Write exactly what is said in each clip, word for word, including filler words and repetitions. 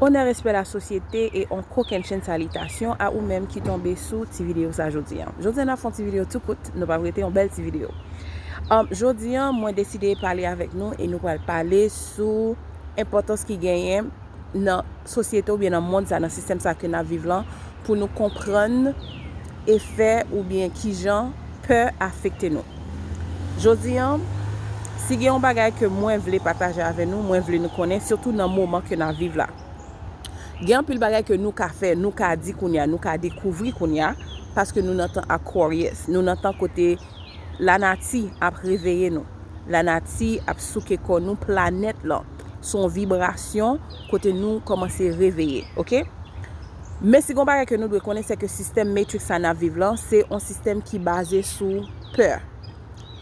Onè, respè, lasosyete e yon kokennchenn salitasyon a ou menm ki tonbe sou ti videyo sa jodi an. Jodi an n ap fè yon ti videyo tou kout, nou p ap rete, yon bèl ti videyo. Um, jodi an mwen deside pale avèk nou e nou pral pale sou enpòtans ki genyen nan sosyete oubyen nan mond sa, nan sistèm sa ke n ap viv lan, pou nou konprann efè oubyen kijan pè afekte nou. Jodi an, si gen yon bagay ke mwen vle pataje avè nou, mwen vle nou konnen, sitou nan moman ke n ap viv la. Gen anpil bagay ke nou ka fè, nou ka di kounye a, nou ka dekouvri kounye a, paske nou nan tan Aquarius, nou nan tan kote lanati ap reveye nou. Lanati ap souke kò nou, planèt lan. Se yon vibrasyon kote nou kòmanse reveye, oke? Men si gen yon bagay ke nou dwe konnen, se ke sistèm Matrix sa n ap viv lan, se yon sistèm ki baze sou pè.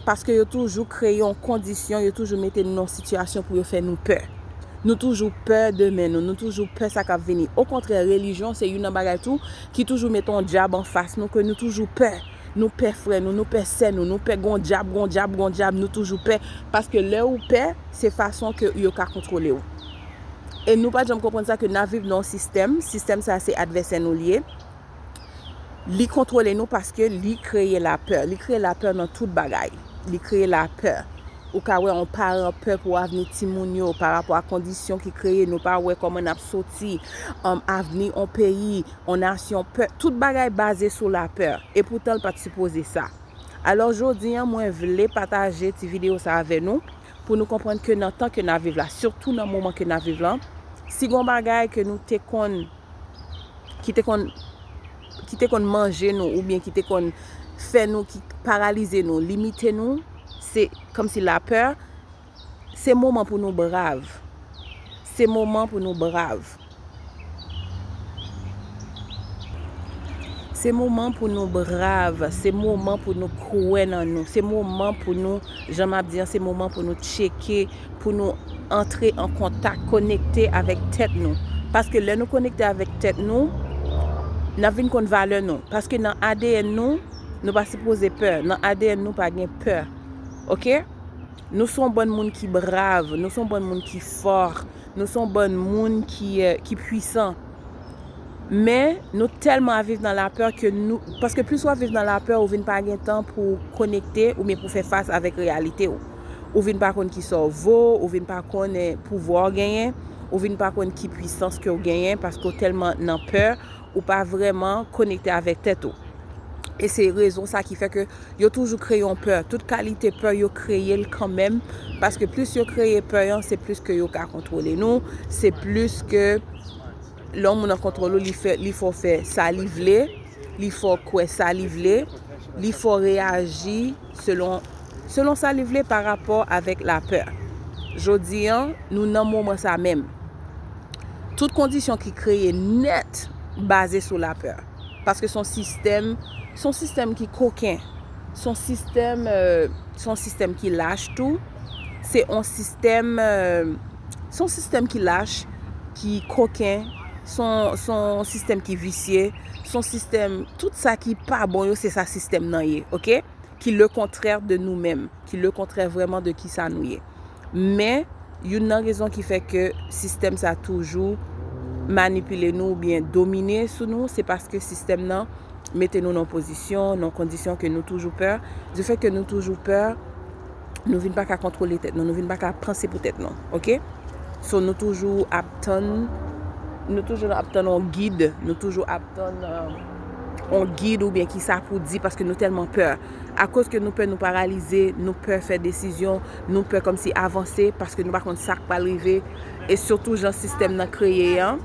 Paske yo toujou kreye yon kondisyon, yo toujou mete nou nan yon sitiyasyon pou yo fè nou pè. Nou toujou pè de men nou, nou toujou pè sa k ap vini. Okontrè, relijyon se youn nan bagay tou ki toujou mete yon dyab anfas nou, ke nou toujou pè. Nou pè frè nou, nou pè sè nou, nou pè gon dyab, gon dyab, gon dyab, nou toujou pè. Paske lè ou pè, se fason ke yo ka kontwole w. E nou pa janm konprann sa, ke n ap viv nan yon sistèm, sistèm sa se advèsè nou li ye. Li kontwole nou paske li kreye lapè. Li kreye lapè nan tout bagay. Li kreye lapè. Ou ka wè yon paran pè pou avni timoun yo pa rapò a kondisyon ki kreye, nou pa wè kòman n ap soti, um, avni yon peyi, yon nasyon, pè, tout bagay baze sou lapè. E poutan l pa t sipoze sa. Alò, jodi an, mwen vle pataje ti videyo sa avè nou, pou nou konprann ke nan tan ke n ap viv la, sitou nan moman ke n ap viv lan, si gon bagay ke nou te konn, ki te konn, ki te konn manje nou, oubyen ki te konn fè nou, ki paralize nou, limite nou, se kòmsi lapè, se moman pou nou brav. Se moman pou nou brav. Se moman pou nou brav, se moman pou nou kwè nan nou, se moman pou nou, jan m ap di an, se moman pou nou tcheke, pou nou antre an kontak, konekte avèk tèt nou. Paske lè nou konekte avèk tèt nou, n ap vin konn valè nou. Paske nan A D N nou, nou pa sipoze pè. Nan A D N nou pa gen pè. Oke? Nou se yon bann moun ki brav, nou se yon bann moun ki fò, nou se yon bann moun ki, eh, ki pwisan. Men, nou tèlman ap viv nan lapè ke nou, paske plis w ap viv nan lapè, ou vin pa gen tan pou konekte oubyen pou fè fas avèk reyalite w. Ou vin pa konn kisa w vo, ou vin pa konn, eh, pouvwa w genyen, ou vin pa konn ki pwisans ke w genyen, paske w tèlman nan pè, ou pa vrèman konekte avèk tèt ou. E se rezon sa ki fè ke yo toujou kreye yon pè. Tout kalite pè, yo kreye l kanmenm. Paske plis yo kreye pè an, se plis ke yo ka kontwole nou. Se plis ke lè yon moun an kontwòl ou, li fè, li fè w fè sa li vle, li fè w kwè sa li vle, li fè w reyaji selon, selon sa li vle pa rapò avèk lapè. Jodi an, nou nan moman sa menm. Tout kondisyon ki kreye nèt baze sou lapè. Paske se yon sistèm, se yon sistèm ki koken. Se yon sistèm, eh, se yon sistèm ki lach tou. Se yon sistèm, eh, se yon sistèm ki lach, ki koken. Se yon, se yon sistèm ki visye. Se yon sistèm, tout sa ki pa bon yo, se sa sistèm nan ye, oke? Ki le kontrè de nou menm, ki le kontrè vrèman de kisa nou ye. Men, youn nan rezon ki fè ke sistèm sa toujou manipile nou oubyen domine sou nou, se paske sistèm nan mete nou nan yon pozisyon, nan yon kondisyon ke nou toujou pè. Difèt ke nou toujou pè, nou vin pa ka kontwole tèt nou, nou vin pa ka panse pou tèt nou, oke? So, nou toujou ap tann, nou toujou ap tann yon gid, nou toujou ap tann, eh, yon gid oubyen kisa pou di, paske nou tèlman pè. Akoz ke nou pè, nou paralize, nou pè fè desizyon, nou pè kòmsi avanse, paske nou pa konn sa k pral rive. E sitou jan sistèm nan kreye an.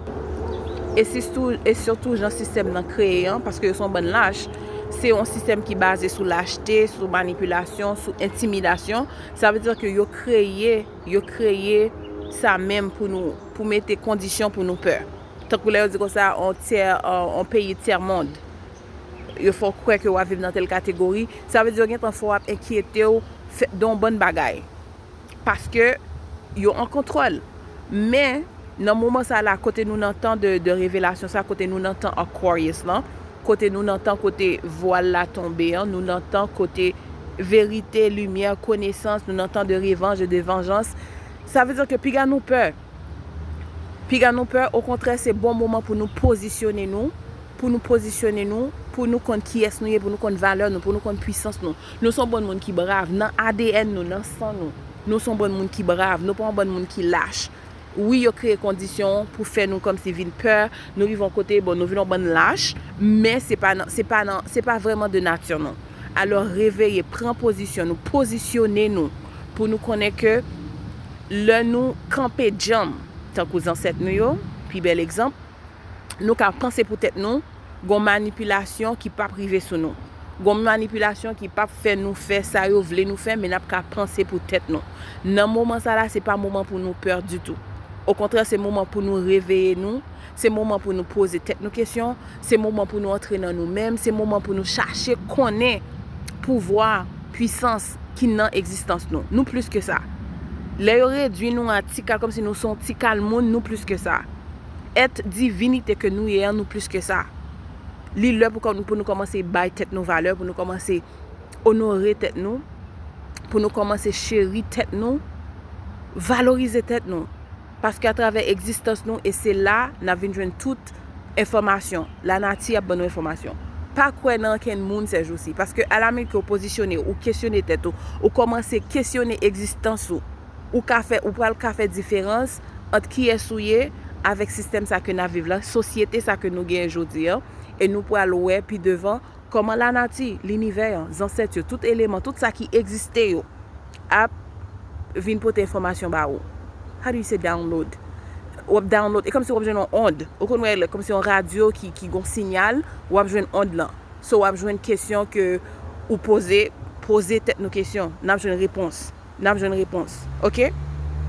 E sitou, e sitou jan sistèm nan kreye an, paske yo se yon bann lach. Se yon sistèm ki baze sou lachte, sou manipilasyon, sou entimidasyon. Sa vle di ke yo kreye, yo kreye sa menm pou nou, pou mete kondisyon pou nou pè. Tankou lè yo di konsa, on tè, on, on peyi tè mond. Yo fè w kwè ke w ap viv nan tèl kategori. Sa vle di yo gentan fè w ap enkyete w fè, de yon bann bagay. Paske yo an kontwòl. Men, nan moman sa la, kote nou nan tan de, de revelasyon sa, kote nou nan tan Aquarius lan, kote nou nan tan kote vwal la tonbe an, nou nan tan kote verite, limyè, konesans, nou nan tan de revanj e de vanjans. Sa vle di ke piga nou pè. Piga nou pè, okontrè, se bon moman pou nou pozisyone nou, pou nou pozisyone nou, pou nou konn kiyès nou ye, pou nou konn valè nou, pou nou konn pwisans nou. Nou se yon bann moun ki brav, nan A D N nou, nan san nou. Nou se yon bann moun ki brav, nou pa yon bann moun ki lach. Wi, yo kreye kondisyon pou fè nou kòmsi vin pè, nou rive yon kote, bon, nou vin yon bann lach, men se pa nan, se pa nan, se pa vrèman de nati nou. Alò, reveye, pran pozisyon nou, pozisyone nou, pou nou konnen ke lè nou kanpe djanm, tankou zansèt nou yo, pi bèl egzanp, nou ka panse pou tèt nou, gon manipilasyon ki p ap rive sou nou. Gon manipilasyon ki p ap fè nou fè sa yo vle nou fè, men n ap ka panse pou tèt nou. Nan moman sa la, se pa moman pou nou pè ditou. Okontrè, se moman pou nou reveye nou, se moman pou nou poze tèt nou kesyon, se moman pou nou antre nan nou menm, se moman pou nou chache konnen pouvwa, pwisans ki nan egzistans nou. Nou plis ke sa. Lè yo redwi nou a ti kal, kòmsi nou se yon ti kal moun, nou plis ke sa. Èt divinite ke nou ye an, nou plis ke sa. Li lè pou kò-, pou nou kòmanse bay tèt nou valè, pou nou kòmanse onore tèt nou, pou nou kòmanse cheri tèt nou, valorize tèt nou. Paske atravè egzistans nou, e se la n ap vin jwenn tout enfòmasyon. Lanati ap ban nou enfòmasyon. Pa kwè nan ankenn moun sèjousi. Paske alamilke ou pozisyone, ou kesyone tèt ou, ou kòmanse kesyone egzistans ou, ou ka fè, ou pral ka fè diferans ant kiyès ou ye avèk sistèm sa ke n ap viv la, sosyete sa ke nou genyen jodi an, e nou pral wè pi devan kòman lanati, linivè an, zansèt yo, tout eleman, tout sa ki egziste yo ap vin pote enfòmasyon ba ou. How do you say download? W ap download, e kòmsi w ap jwenn yon ond. Ou konn wè lè kòmsi yon radyo ki, ki gon sinyal, w ap jwenn ond lan. So, w ap jwenn kesyon ke ou poze, poze tèt nou kesyon. N ap jwenn repons. N ap jwenn repons. Oke?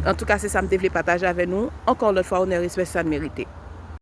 Antouka, se sa m te vle pataje avè nou. Ankò lòt fwa, onè, respè, sa n merite.